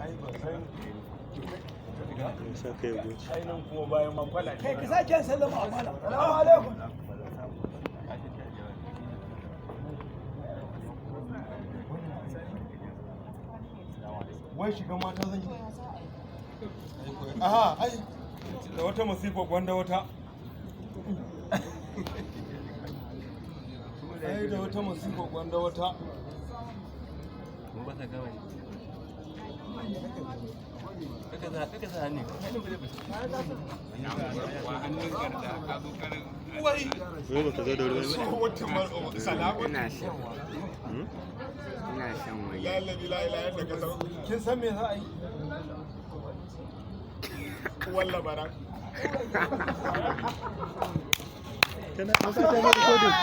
Ai ban san. Sa kai goce. Ai nan kuma bayan makwala. Kai ka sake sallama a malam. Salamu alaikum. Wai shiga mata zan yi. Aha, ai da wata masifa gwanda wata. Ai da wata masifa gwanda wata. Wai Wai baka zo da wuri ba? wata salama. Ina shan. Ina shan wani. Lalabi la ilaha illa ka san. Kin san me za a yi? Walla bara. Kana an sa ta recording.